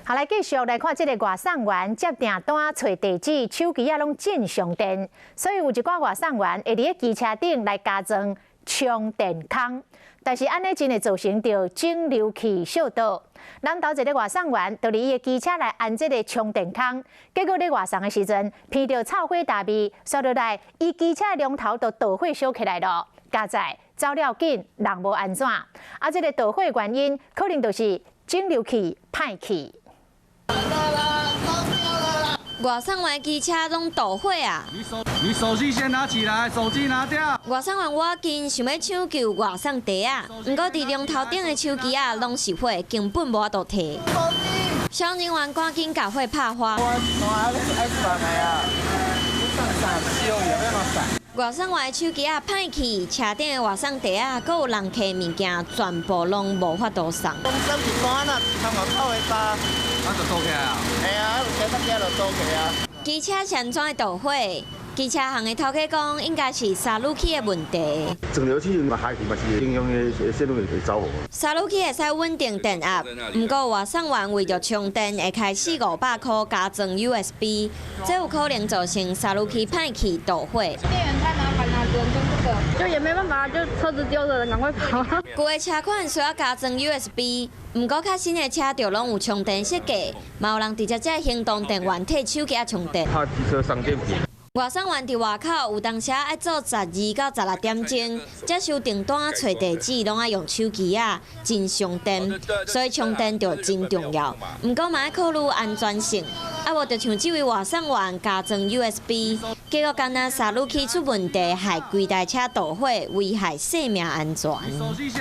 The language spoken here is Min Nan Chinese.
好，來繼續來看這个外送員接訂單、揣地址，手機仔攏真傷電，所以有一寡外送員會佇咧機車頂來加裝充電孔，但是按呢真會造成著整流器燒著。南投一个外送員就佇伊的機車來安這个充電孔，結果咧外送的時陣，鼻著臭火焦味，紲落來，伊機車的龍頭就著火燒起來囉，佳哉走了緊，人無按怎，啊，這个著火原因可能就是整流器歹去。外送員機車攏著火啊！你手機先拿起來，手機拿掉。外送員趕緊想欲搶救外送袋仔，毋過佇龍頭頂的手機仔攏是火，根本無法度提。消防人員趕緊共火拍花。外送員的手機仔歹去，車頂的外送袋仔，閣有人客物件，全部攏無法度送。啊，就倒起來啊！係啊，車得就倒起啊！機車是按怎會著火？機車行的頭家講，應該是沙魯器的問題。整流器嘛，害去嘛是影響彼線路會走火。沙魯器會使穩定電壓，毋過外送員為著充電，會開四五百箍加裝 USB，這有可能造成沙魯器歹去導火。電源太麻煩啦，只能裝這個，就也沒辦法，就車子丟了，趕快跑。舊的車款需要加裝 USB，毋過較新的車就攏有充電設計，嘛有人直接藉行動電源替手機充電。怕機車傷電瓶。外送員佇外口有當時愛做12到16點鐘，接收訂單、揣地址，攏愛用手機仔，真傷電，所以充電就真重要。毋過嘛愛考慮安全性，啊無就像這位外送員加裝 USB，結果干焦沙魯器出問題，害規台車著火，危害生命安全。